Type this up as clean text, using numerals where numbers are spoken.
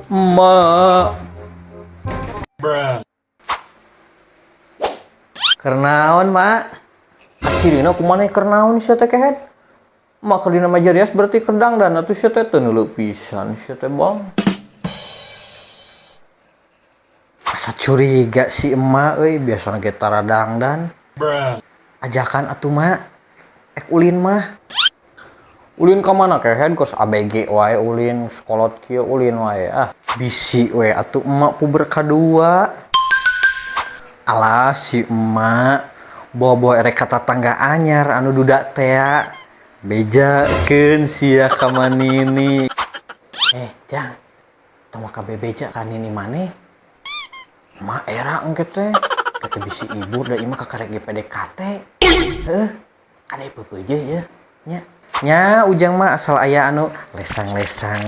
Emak. Keur naon, Mak? Cirina kumaha, keur naon sia teh, kehed? Mak keur dina meja rias berarti keur dangdan atuh sia teh, teu neuleu pisan sia teh, Bang. Asa curiga si emak euy, biasana ge tara dangdan. Ajakan atuh, Mak. Ek ulin mah. Ulin ka mana, kehed? Kos ABG wae ulin, sekolot kieu ulin wae ah. Bisi we atuh emak puber kadua. Alah, si emak bawa-bawa erek ka tatangga anyar anu duda tea. Bejakeun sia ka manini. Eh, Jang. Tong waka bebeja ka nini maneh. Emak era engke teh. Kata bisi ibu da imah kakarek ge PDKT. Heuh. Kade peupeujeuh ye nya. Nya, Ujang mah asal aya anu lesang-lesang.